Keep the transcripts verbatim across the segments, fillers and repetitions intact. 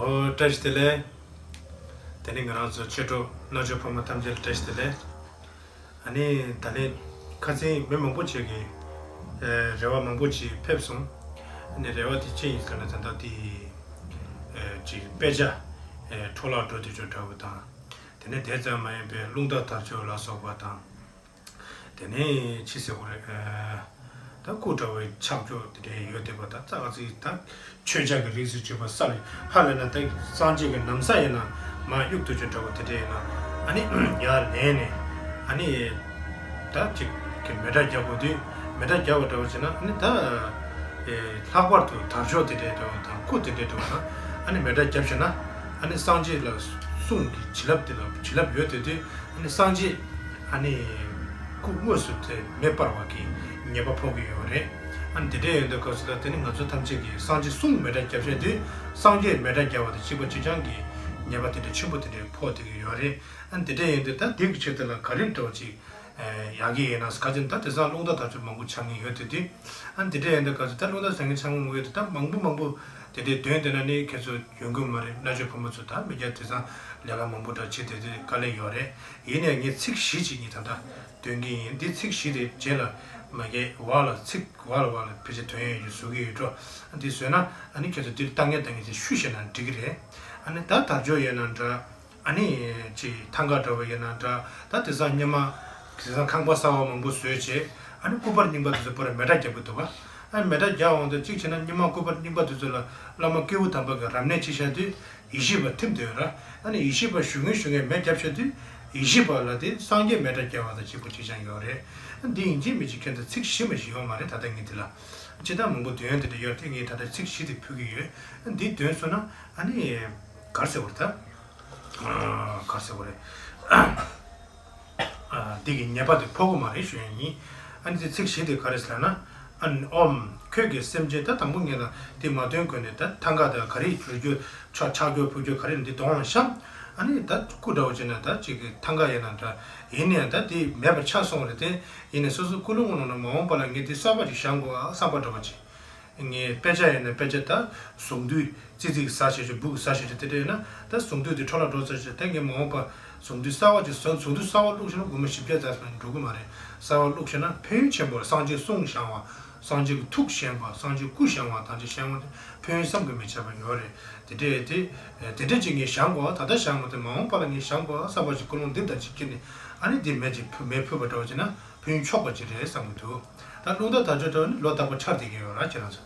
ཨོ། བཀྲ་ཤིས་བདེ་ལེགས། དེ་ནི་ང་རང་ཚོ་ཆོས་གྲོགས་རྣལ་འབྱོར་ཕོ་མོ་ཐམས་ཅད་ལ་བཀྲ་ཤིས་བདེ་ལེགས། ཨ་ནི་ད་ནི་ཁ་སང་མི་མང་པོ་ཅིག་གིས་ཨེ་རེ་བ་མང་པོ་ཅིག་ཕེབས་སོང་། ཨ་ནི་རེ་བ་དེ་ཅི་ཡིན་ཟེར་ན། ད་ལྟ་དེ་ཨེ་ཅིག་དཔེ་ཆ་ཨེ་འཕྲོ་བརླག་འགྲོ་དུས་ཅིག་འདྲ་བོ་དང་། དེ་ནས་དེ་ཙམ་མ་ཡིན་པའི་རླུང་རྟ་དར་ལྕོག་ལ་སོགས་པ་དང་། དེ་ནས་ཅི་ཟེར་དགོས་རེད། ཨ། ད་སྐུ་འདྲ་བའི་ཆག་ཆོག་དེ་འདྲའི་ཡོད་བསྡད་པ། ད་ཙག་ཙིག་ད་མཆོད་ཆས་ཀྱི་རིགས་སུ་གྱུར་པ་ས་ལ་ཧ་ལས་ན། ད་སངས་རྒྱས་ཀྱི་ན་བཟའ་ཡིན་ན་མར་གཡུག་ཐུབ་ཅིག་འདྲ་བོ་དེ་འདྲ་ཡིན་ན། ཨ་ནི་ཡར་ལེན་ནས། ཨ་ནི་ད་ཅིག་གི་མེ་སྲེག་རྒྱག་དགོས་དུས། མེ་སྲེག་རྒྱག་པ་འདྲ་བོ་བྱས་ན། ཨ་ནི་ད་ཨེ་ལྷག་པར་དུ་དར་ལྕོག་དེ་འདྲའི་འདྲ་བོ་དང་སྐུ་དེ་འདྲའི་འདྲ་བོ་དང་། ཨ་ནི་མེ་སྲེག་བརྒྱབ་བྱས་ན། ཨ་ནི་སངས་རྒྱས་ལ་གསུང་གི་བྱིན་རླབས་དེ་ལ་བྱིན་རླབས་ཡོད་བསྡད་དུས། ཨ་ནི་སངས་རྒྱས་ཨ་ནི་སྐུ་དངོས་སུ་དེ་མེ་སྤར་བ་གི་ཉེས་པ་ཕོག་གི་ཡོད་རེད། ཨ་ནི་དེ་འདྲ་ཡོད་དུས་སྐབས་སུ་ལ། དེ་ནི་ང་ཚོ་ཐམས་ཅད་ཀྱིས་སངས་རྒྱས་གསུང་མེ་སྲེག་བརྒྱབ་བྱས་དུས། སངས་རྒྱས་མེ་སྲེག་བརྒྱབ་པ་དང་གཅིག་པ་གཅིག་རྐྱང་གི་ཉེས་པ་དེ་འདྲ་ཆེན་པོ་དེ་འདྲ་ཕོག་བསྡད་ཀྱི་ཡོད་རེད། ཨ་ནི་དེ་འདྲ་ཡིན་དུས་ད་དེ་གི་ཆེད་དུ་ལ་ག་རེ་འདྲ་བོ་ཅིག་ཨེ་ཡག་གི་ཡིན་ན། ག་ཅི་ད་དེང་སང་རླུང་རྟ་དར་ལྕོག་མང་པོ་ཆགས་མཁན་ཡོད་བསྡད་དུས། ཨ་ནི་དེ་འདྲ་ཡིན་དུས་སྐབས་སུ་ད་རླུང་རྟ་དར་མཁན་ཆགས་མཁན་ཡོད་དུས། ད་མང་པོ་མང་པོ་དེ་འདྲའི་འདོན་བསྡད་ན་ནི་ཁྱེད་ཚོ་ཡོང་གི་མ་རེད། རྣལ་འབྱོར་ཕོ་མོ་ཚོ་ད་མི་སྐྱ་དེང་སང་ལས་ཀ་མང་པོ་འདྲ་བྱེད་བསྡད་དུས་དཀའ་ལས་ཡོད་རེད། ཡིན་ནའི་ངས་ཚིག་བཞི་ཅིག་ངས་ད་ལྟ་འདོན་གྱི་ཡིན། འདི་ཚིག་བཞི་དེ་རྗེས་ལ་མ་གི་བར་ལ། ཚིག་བར་ལ་བར་ལ་ཕལ་ཆེར་འདོན་ཡས་ཀྱི་བཟོ་གི་ཡོད་འགྲོ། ཨ་འདི་བཟོས་ན་ཨ་ནི་ཁྱེད་ཚོ་འདིར་ལྟ་མཁན་ལྟ་མཁན་ཅིག་ཤུལ་བཞག་ན་འགྲིག་གི་རེད། ཨ་ནི་ད་དར་ལྕོག་ཡོད་ན་འདྲ། ཨ་ནི་ཅིག་ཐང་ག་འདྲ་བོ་ཡིན་ན་འདྲ། ད་དེང་སང་སྔོན་མ་དེང་སང་ཁང་པ་གསར་པ་མང་པོ་བཟོས་བྱས། ཨ་ནི་སྐུ་པར་རྙིང་པ་དེ་ཚོ་པར་མེ་སྲེག་རྒྱབ་ཀྱི་འདུག་ག་ཨ་ནི་མེ་སྲེག་རྒྱག་འོང་དུས་གཅིག་བྱས་ན་སྔོན་མ་སྐུ་པར་རྙིང་པ་དེ་ཚོ་ལ་བླ་མ་སྐྱེས་བུ་དམ་པ་གི་རབ་གནས་བྱས་བཞག་དུས་ཡེ་ཤེས་པ་ཐིམ་དུས་ར། ཨ་ནི་ཡེ་ཤེས་པ་ཞུ་མཁན་ཞུ་མཁན་མེ་བརྒྱབ་བྱས་དུས་ཡེ་ཤེས་པ་ལ་དེ་སངས་རྒྱས་མེ་སྲེག་རྒྱབ་པ་དང་གཅིག་པ་གཅིག་རྐྱང་ཡོད་རེད། ཨ་འདི་ཡིན་གཅིག་མིན་གཅིག་ཁྱོད་ཚོ་ཚིག་བཞི་མ་ཞིག་ཡོད་མ་རེད། ད་ལྟ་ངས་འདི་ལ་ཅི་ལྟར་མང་པོ་འདོན་དེ་འདྲ་ཡོད་དེ། ངས་ད་ལྟ་ཚིག་བཞི་དེ་ཕུལ་གྱི་ཡོད། ཨ་འདི་འདོན་སོང་ན་ཨ་ནི་ག་རེ་ཟེར་དགོས་རེད་ད། ཨ་ག་རེ་ཟེར་དགོས་རེད། ཨ་འདི་གི་ཉེས་པ་དེ་ཕོག་གི་མ་རེད་ཞུ་ཡ་ཡིན། ཨ་ནི་དེ་ཚིག་བཞི་དེ་ག་རེ་ཟེར་ན། ཨ་ནི་ཨོཾ། ཁྱོད་ཀྱིས་སེམས་ཅན། ད་དང་པོ་ངས་ལ་དེ་མ་འདོན་གོང་ནས། ད་ཐང་ག་དང་ག་རེ་འགྱུར་རྒྱུ། ཆ་ཆག་རྒྱུ་ཕུག་རྒྱུ་ག་རེ་འདི་གདོང་ལ་བཤམས། ཨ་ནི་ད་སྐུ་འདྲ་བོ་བྱས་ན་ད་ཅིག་གི་ཐང་ག་ཡིན་ན་འདྲ། ཡིན་ནའི་ད་དེ་མེད་པ་ཆགས་སོང་རེད་དེ། ཡིན་ནའི་སོ་སོ་ཀུན་སློང་ངོ་ནང་ན་མ་འོངས་པ་ལ་ངས་དེ་གསར་པ་ཅིག་བཞེངས་དགོས་ཨ་བསམ་པ་འདྲ་བོ་ཅིག་ངས་དཔེ་ཆ་ཡིན་ན་དཔེ་ཆ་ད་གཟུངས་འདུས་ཙི་ཙིག་ཟ་བྱས་ཀྱི་སྦུག་ཟ་བྱས་ཀྱི་དེ་འདྲ་ཡིན་ན། ད་གཟུངས་འདུས་དེ་འཕྲོ་བརླག་འགྲོ་ཚར་བྱས། ད་ངས་མ་འོངས་པ་གཟུངས་འདུས་གསར་པ་ཅིག་བཟོ། གཟུངས་འདུས་གསར་པ་བླུགས་ཤེ་ན་སྒོར་མོ་བཞི་བརྒྱ་ཙམ་ཞིག་འགྲོ་གི་མ་རེད། གསར་པ་བླུགས་ཤེ་ན་ཕན་ཡོན་ཆེན་པོ་རེད། སངས་རྒྱས་གསུང་བཞེངས་པ། སངས་རྒྱས་ཀྱི་ཐུགས་བཞེངས་པ། སངས་རྒྱས་སྐུ་བཞེངས་པ་དང་ཅིག་བཞེངས་པ་དེ་ཕན་ཡོན་བསམ་གྱིས་མི་ཁྱབ་པ་ཡོད་རེད། དེ་འདྲས་དེ་དེ་འདྲས་ཅིག་ངས་བཞེངས་དགོས། ད་ལྟ་བཞེངས་མ་ཐུབ། མ་འོངས་པ་ལ་ངས་བཞེངས་དགོས་བསམ་པ་ཅིག་ཀུན་སློང་འདི་ལྟར་ཅིག་བསྐྱེད་ནས། ཨ་ནི་འདི་མེ་ཅིག་ཕུ་མེ་ཕུལ་བ་འདྲ་བོ་བྱས་ན་ཕན་ཡོན་ཆོག་པ་ཅིག་རེད་བསམ་གྱི་འདུག་ད་རླུང་རྟ་དར་ལྕོག་འདྲ་བོ་ནི་ལོ་རྟག་པར་འཆར་བསྡད་ཀྱི་ཡོད་ར། ཁྱེད་རང་ཚོ།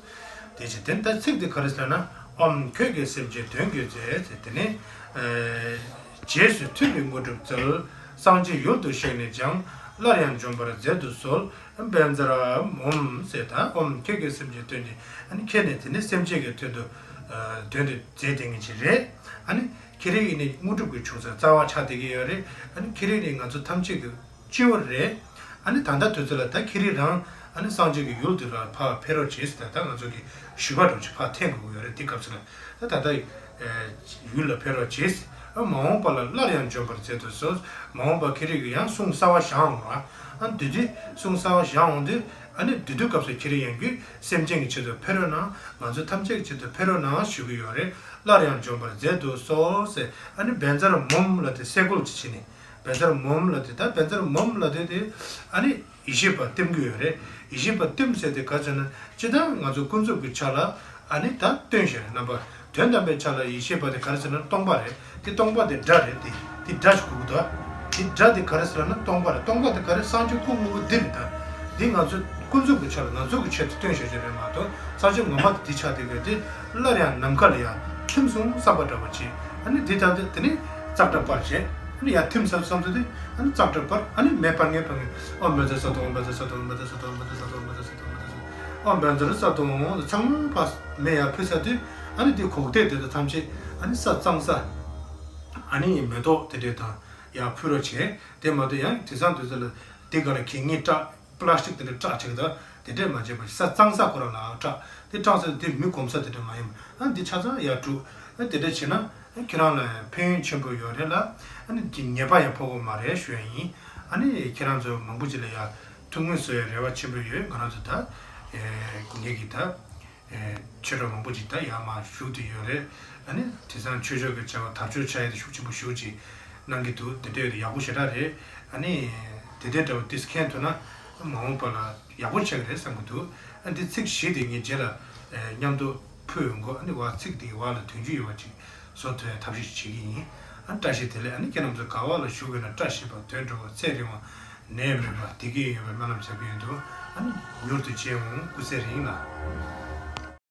དེ་བྱས་དེ་ནི་ད་ཚིག་དེ་ག་རེ་ཟེར་ན། ཨོཾ། ཁྱོད་ཀྱིས་སེམས་ཅན་དོན་བགྱིད་མཛད་ཟེར། དེ་ནས་ཨེ་རྗེས་སུ་མཐུན་པའི་དངོས་གྲུབ་སྩོལ། སངས་རྒྱས་ཡུལ་དུ་གཤེགས་ནས་ཀྱང་། སླར་ཡང་འབྱོན་པར་མཛད་དུ་གསོལ། བཛྲ་ཧཱུྃ་ཨོཾ་ཟེར། ད་ཨོཾ་ཁྱོད་ཀྱིས་སེམས་ཅན་དོན་གྱི། ཨ་ནི་ཁྱེད་ནི་དེ་ནི་སེམས་ཅན་གྱི་དོན་དུ་ཨ་དོན་དུ་མཛད་དེ་ངེས་ཅི་རེད། ཨ་ནི་ཁྱེད་རང་གི་ནི་དངོས་གྲུབ་ཀྱི་ཆུ་ཚད་རྩ་བ་ཆགས་བསྡད་ཀྱི་ཡོད་རེད། ཨ་ནི་ཁྱེད་རང་ནི་ང་ཚོ་ཐམས་ཅད་ཀྱི་སྤྱི་བོ་རེད། ཨ་ནི་ད་ལྟ་དུས་ཚོད་ལ་ད་ཁྱེད་རང་རང་ཨ་ནི་སངས་རྒྱས་ཀྱི་ཡུལ་དུ་ལ་ཕར་ཕེབས་རོགས་བྱེད་ཟེར། ད་ལྟ་ང་ཚོ་གི་ཞུ་བ་འདྲ་བོ་ཅིག་ཕར་འཐེན་དགོས་ཀྱི་ཡོད་རེད། དེ་སྐབས་སུ་ལ་ད་ད་ལྟ་ཡུལ་ལ་ཕེབས་རོགས་བྱེད། ཨ་མ་འོངས་པ་ལ་སླར་ཡང་འབྱོན་པར་མཛད་དུ་གསོལ། མ་འོངས་པ་ཁྱེད་རང་གིས་ཡང་གསུང་གསར་བ་བཞེངས་འོང་ར། ཨ་དེ་དུས་གསུང་གསར་བ་བཞེངས་འོང་དུས། ཨ་ནི་དེ་དུས་སྐབས་སུ་ཁྱེད་རང་ཡང་བསྐྱར་སེམས་ཅན་གྱི་ཆེད་དུ་ཕེབས་རོགས་གནང་། ང་ཚོ་ཐམས་ཅད་ཀྱི་ཆེད་དུ་ཕེབས་རོགས་གནང་ཞུ་གི་ཡོད་རེད། སླར་ཡང་འབྱོན་པར་མཛད་དུ་གསོལ་ཟེར། ཨ་ནི་བཛྲ་ཧཱུྃ་ལབ་དེ་སེ་གོལ་གྱིས་ཕྱེ་ནས། བཛྲ་ཧཱུྃ་ལབ་དེ། ད་བཛྲ་ཧཱུྃ་ལབ་དེ་དེ་ཨ་ནི་ཡེ་ཤེས་པ་བསྟིམ་གྱི་ཡོད་རེད། ཡེ་ཤེས་པ་བསྟིམ་ཟེར་དེ་ག་ཟེར་ན། སྤྱིར་བཏང་ང་ཚོ་ཀུན་རྫོབ་ཀྱི་ཆ་ལ་ཨ་ནི་ད་སྟོན་བྱས་རེད། རྣམ་པ་དོན་དམ་པའི་ཆ་ལ་ཡེ་ཤེས་པ་དེ་ག་རེ་ཟེར་ན་སྟོང་པ་རེད། དེ་སྟོང་པ་དེ་སྒྲ་རེད། དེ་དེ་སྒྲ་ཞིག་གོ་གི་འདུག་དེ་སྒྲ་དེ་ག་རེ་ཟེར་ན་སྟོང་པ་རེད། སྟོང་པ་དེ་ག་རེ། སངས་རྒྱས་སྐུ་དངོས་པོ་འདི་རེད། ད་འདི་ང་ཚོ་ཀུན་རྫོབ་ཀྱི་ཆ་ལ་ང་ཚོ་གི་ཆེད་དུ་སྟོན་བྱས་ཀྱི་རེད་མ་གཏོགས། སངས་རྒྱས་ངོ་མ་དེ་འདི་ཆགས་བསྡད་ཀྱི་རེད། དེ་སླར་ཡང་ནམ་མཁའ་ལ་ཡར་ཐིམ་སོང་བསམ་པ་འདྲ་བོ་བྱེད། ཨ་ནི་འདི་ལྟར་དུ་དེ་ནི་ཙཀྲ་པར་བྱས། ཨ་ནི་ཡར་ཐིམ་ཚར་བསམ་ཚུལ་དེ། ཨ་ནི་ཙཀྲ་པར། ཨ་ནི་མེ་སྤར་མཁན་སྤར་མཁན། ཨོཾ་བཛྲ་སཏྭ་ཧཱུྃ། བཛྲ་སཏྭ་ཧཱུྃ། བཛྲ་སཏྭ་ཧཱུྃ། བཛྲ་སཏྭ་ཧཱུྃ། བཛྲ་སཏྭ་ཧཱུྃ། ཨོཾ་བཛྲ་སཏྭ་ཧཱུྃ། ཚང་མ་ཕར་མེ་ཡར་ཕུལ་ཚར་དུས། ཨ་ནི་དེ་གོག་ལྡེ་དེ་ཚོ་ཐམས་ཅད་ཨ་ནི་ས་གཙང་ས། ཨ་ནི་མེ་ཏོག་དེ་འདྲས་དང་ཡར་ཕུལ་རོགས་བྱས། དེ་མ་གཏོགས་ཡང་དེང་སང་དུས་ཚོད་ལ་དེ་ག་ལ་གད་སྙིགས་བཀྲ། པ་ལ་སི་ཊིག་དེ་འདྲ་བཀྲ་བྱེད་ཀྱི་འདུག་དེ་འདྲས་མ་བྱེད་པར་ས་གཙང་ས་ཁོ་རང་ལ་བཀྲ། དེ་བཀྲ་ས་དེ་མི་གོམས་ས་དེ་འདྲ་མ་ཡིན་པ། ཨ་འདི་ཆ་ཚང་ཡར་བཀྲུ། ཨ་དེ་འདྲ་བྱས་ན་ཨ་ཁྱེད་རང་ལ་ཕན་ཡོན་ཆེན་པོ་ཡོད་རེད་ལ། ཨ་ནི་འདི་ཉེས་པ་ཡང་ཕོག་གི་མ་རེད་ཞུ་ཡ་ཡིན། ཨ་ནི་ཁྱེད་རང་ཚོ་མང་པོ་ཅིག་ལ་ཡར་ཐུགས་སྨོན་གསོ་ཡའི་རེ་བ་ཆེན་པོ་ཡོད། ང་རང་ཚོ་ད་ཨེ་ངེད་ཀྱི་ད་ ཆོས་གྲོགས་མང་པོ་ཅིག་ད་ཡར་མར་བཞུགས་བསྡད་ཡོད་རེད། ཨ་ནི་དེང་སང་ཆོས་ཕྱོགས་ཀྱི་བྱ་བ་དར་ལྕོག་ཆགས་ཡ་དེ་ཤུགས་ཆེན་པོ་ཞེ་པོ་ཅིག་གནང་གི་འདུག་དེ་འདྲ་ཡོད་དུས་ཡག་པོ་ཞེ་དྲག་རེད། ཨ་ནི་དེ་འདྲའི་འདྲ་བོ་དེ་མཁྱེན་ཐུབ་ན་མ་འོངས་པ་ལ་ཡག་པོ་ཆགས་ཀྱི་རེད་བསམ་གྱི་འདུག་ཨ་འདི་ཚིག་བཞི་དེ་ངས་རྗེས་ལ་མཉམ་དུ་ཕུལ་ཡོང་གོ་ཨ་ནི་བ་ཚིག་དེའི་བར་ལ་དོན་རྒྱུ་ཡོད་པ་ཅིག་བཟོ་ཐུབ་ཡ་ཐབས་ཤེས་བྱེད་ཀྱི་ཡིན། ཨ་བཀྲ་ཤིས་བདེ་ལེགས། ཨ་ནི་ཁྱེད་རྣམ་ཚོ་ག་བ་ལ་བཞུགས་ཡོད་ན་བཀྲ་ཤིས་པ་དོན་འགྲུབ་པ་ཚེ་རིང་བ་ནད་མེད་པ་བདེ་སྐྱིད་ཡོང་བའི་སྨོན་ལམ་རྒྱག་གི་ཡོད་འདུག་ཨ་ནི་མྱུར་དུ་མཇལ་འོང་། སྐུ་ཚེ་རིང་ལ།